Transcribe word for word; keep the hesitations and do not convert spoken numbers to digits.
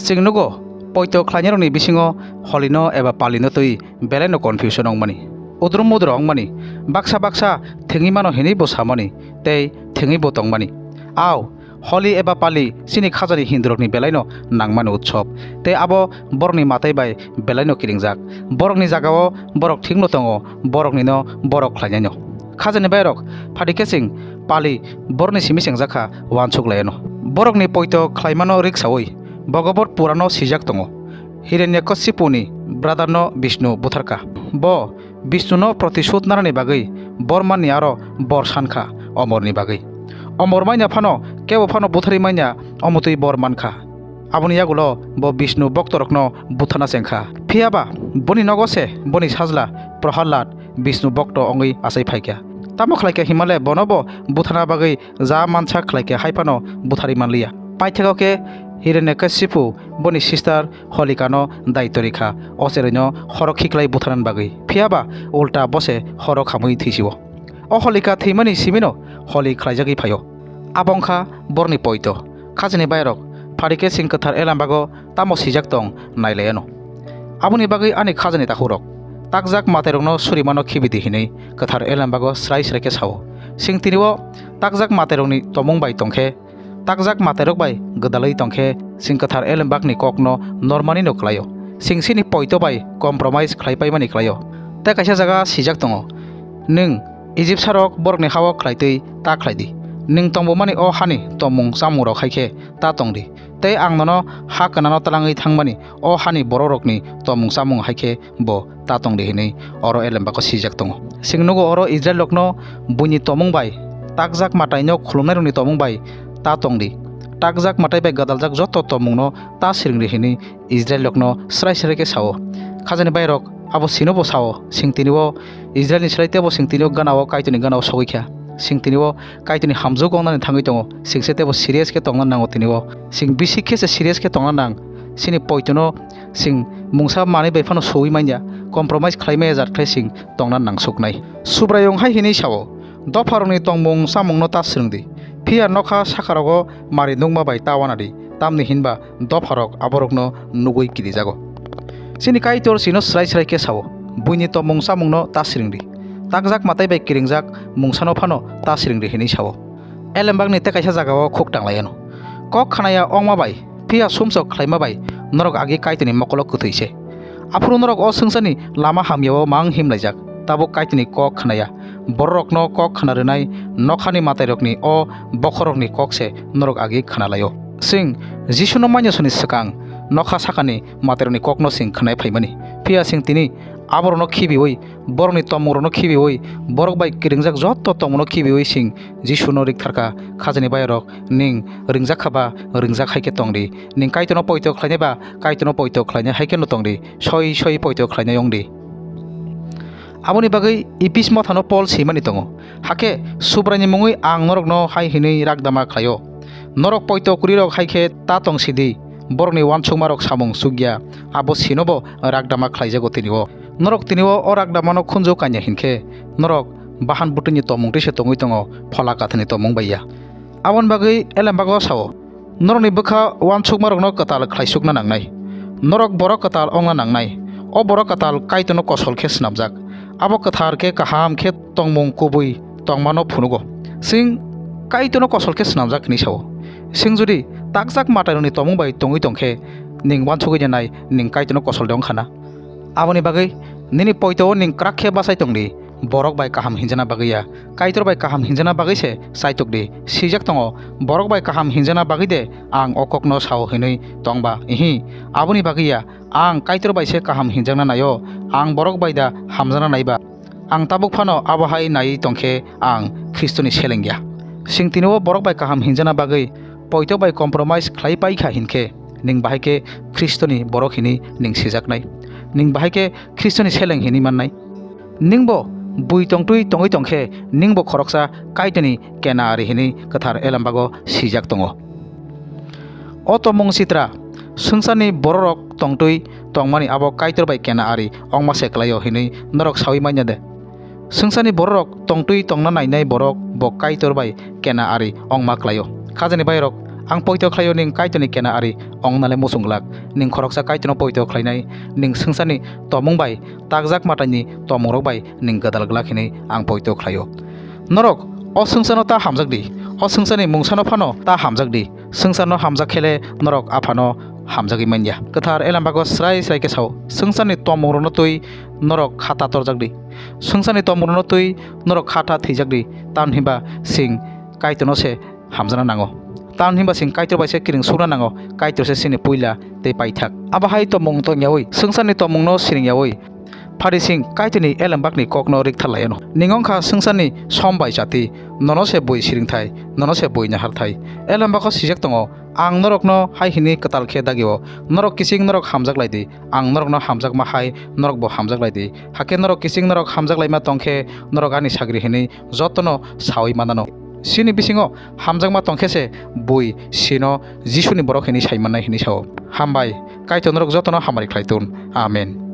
Chwng nugo, poito khlainairokni bisingo holino eba palino twi belaino confusion wngmani. Udrum mudro wngmani, baksa baksa thwngwi mano hinwi bo samani, tei thwngwi bo tongmani. Au, holi eba pali chini khajani Hindurokni belaino nangmani utsob, tei abo borokni matai bai belaino kiringjak. Borokni jagao borok thikno tongo, boroknino borok khlainaino. Khajani bairok, phadi khe chwng pali borokni simi chengjakha, uansuk laiano. Borokni poito khlaimano riksaui Bhagavad Purano swijak tongo, Hiranyakashipuni brotherno Bishnu butharkha. Bo Bishnuno protisud narani bagwi bor manni aro bor sankha omorni bagwi. Omor manya phano kebo phano butharwi manya omotwi bor mankha. Aboni yagulo bo Bishnu boktorokno butharna chengkha. Phiyaba boni nogo se boni sajla Prohalad Bishnu bokto wngwi achai phaikha. Tamo khlaikha himale bono bo butharna bagwi ja mansa khlaikha hai phano butharwi manliya. Paithago khe Hiranyakashipu boni sister Holikano daityo rikha, o cheraino horo khiklai butharnani bagwi. Phiyaba ulta bose horo khamwi thwisio. O Holika thwimani simino holi khlaijagwi phaio. Abo wngkha borni poito. Khajani bairok, phari khe chwng kwthar Elembago tamo swijak tong nailaiano. Aboni bagwi ani khajani takhukrok, takjak matairokno surimano khibidi hinwi kwthar Elembago srai srai khe sao. Chwng tinio takjak matairokni tomung bai tongkhe, takjak matairok bai gwdalwi tongkhe, chwng kwthar Elembakni kokno normanino klaio. Chwng chini poito bai compromise khlai paimani klaio. Tei kaisa jaga swijak tongo, "Nwng Ijipsarok borokni ha-o khlaitwi ta khlai di. Nwng tongmani o hani tongmung chamungrok hai khe ta tong di. Tei ang nono ha kwnano tlangwi thangmani o hani bororokni tongmung chamung hai khe bo ta tong di," hinwi oro Elembako swijak tongo. Chwng nugo oro Israilrokno buini tomung bai, takjak mataino khulumnairokni tomung bai ta tong di. Takjak matai bai gwdaljak joto tomungno ta swrwng di hinwi Israilrokno srai srai khe sao. Khajani bairok abo sinobo sao, chwng tinio Israilni slai teibo chwng tinio ganao Kaitorni ganao sogwi kha. Chwng tinio Kaitorni hamjwk wngnani thangwi tongo, chwng se teibo serious khe tongna nango tinio. Chwng bisi khe se serious khe tongna nang. Chini poitono chwng mungsa manwi bai phano suwi manya, compromise khlai maya jat khlai chwng tongna nangsuknai. Subraiyung hai hinwi sao, "Dopharokni tongmung chamungno ta swrwng di, phiya nokha sakarogo mari nukma bai ta wana di, tamni hinba dopharok aborokno nugwi kirijago." Chini Kaitor chino srai srai khe sao, "Buini tongmung chamungno ta swrwng di, takjak matai bai kiringjak mungsano phano ta swrwng di," hinwi sao. Elembakni tei kaisa jagao khuk tanglaiano. Kok khnaya ongma bai, phiya sumsok khlaima bai norok agi Kaitorni mokolo kwthwi se. Aphuru norok o swngcharni lama hamyao mang himlaijak, tabuk Kaitorni kok khnaya. Bororokno kok khna rwnai nokhani matairokni o bokhorokni kok se norok agi khna laio. Chwng Jisuno manya soni swkang nokha sakani matairokni kokno chwng khnai phaimani. Phiya chwng tini aborokno khibiui, borokni tongmungrokno khibiui, borok bai kiringjak joto tongmungno khibiui chwng Jisuno riktharkha. Khajani bairok, nwng ringjak kha ba ringjak hai khe tong di. Nwng Kaitorno poito khlainai ba Kaitorno poito khlainai hai kheno tong di. Soi soi poito khlainai wng di. Aboni bagwi Epis mothano Pol swimani tongo, "Hakhe Subraini mungwi ang norokno hai hwnwi rakdama khlaio, norok poito kwrwirok hai khe ta tong si di, borokni uansukmarok samung chukya, abo sinobo rakdama khlaijago tinio. Norok tinio o rakdamano khunju kanya hinkhe norok bahan bwtwini tongmung twi se tongwi tongo, Phola Kathani tongmung bai ya." Aboni bagwi Elembago sao, "Norokni bwkha uansukmarokno kwtal khlaisukna nangnai. Norok borok kwtal wngna nangnai. O borok kwtal Kaitorno kosol khe snamjak. Abo kwthar khe kaham khe tongmung kubui tongmano phunugo." Chwng Kaitorno kosol khe snamjak hwnwi sao. Chwng jodi takjak matairokni tongmung bai tongwi tong khe, nwng uansugwi de nai nwng Kaitorno kosol de wng kha na. Aboni bagwi nini poito-o nwng kwrak khe bachai tong di, borok bai kaham hinjana bagwi ya, Kaitor bai kaham hinjana bagwi se chaitok di. Swijak tongo, "Borok bai kaham hinjana bagwi de ang o kokno sao hwnwi tong ba?" Ihi, aboni bagwi ya, ang Kaitor bai se kaham hinjakna naio, ang borok bai da hamjakna nai ba? Ang tabuk phano abo hai naiwi tong khe ang Khristoni seleng ya. Chwng tini-o borok bai kaham hinjana bagwi poito bai compromise khlai pai kha hinkhe, nwng bahai khe Khristoni borok hinwi nwng sijaknai. Nwng bahai khe Khristoni seleng hinwi mannai. Nwngbo bui tongtwi tongwi tong khe, nwngbo khoroksa Kaitorni kena ari hinwi kwthar Elembago swijak tongo. O tongmung sitra, swngcharni bororok tongtwi tongmani abo Kaitor bai kena ari ongma se klaio hinwi norok saui manya de? Swngcharni bororok tongtwi tongna nainai borok bo Kaitor bai kena ari ongma klaio. Khajani bairok, Ang poito khlaio ning Kaitorni kena ari ongna le muchung glak. Ning khoroksa Kaitorno poito khlainai, ning swngcharni tomung bai takjak mataini tomungrok bai ning gwdal glak hinwi ang poito khlaio. Norok o swngcharno ta hamjak di, o swngcharni mungsano phano ta hamjak di. Swngcharno hamjak khe le norok Aphano hamjagwi man ya. Kwthar Elembago srai srai khe sao, swngcharni tomungrokno twi norok kha ta torjak di. Swngcharni tomungrokno twi norok kha ta thwijak di. Tamni hwnba chwng Kaitorno se hamjakna nango. Tamni hwnba chwng Kaitor bai se kiring sukna nango, Kaitor se chini puila tei paithak. Abo hai tomung tong yaui, swngcharni tomungno siring yaui, Pharising Kaitorni elembakni kokno rikthar lai anw. Ning wng kha swngcharni som bai chati, nono se bui siring thai, nono se bui nahar thai. Elembako swijak tongo, "Ang norokno hai hwnwi kwtal khe dagio, norok kiching norok hamjak lai di, ang norokno hamjakma hai norokbo hamjak lai di. Hakhe norok kiching norok hamjak laima tong khe norok ani sagri hwnwi jotono saui manano." Chini bisingo hamjakma tong khe se bui chino Jisuni borok hwnwi sai mannai hwnwi sao. Hambai, Kaitor norok jotono hamari khlai tun. Amen.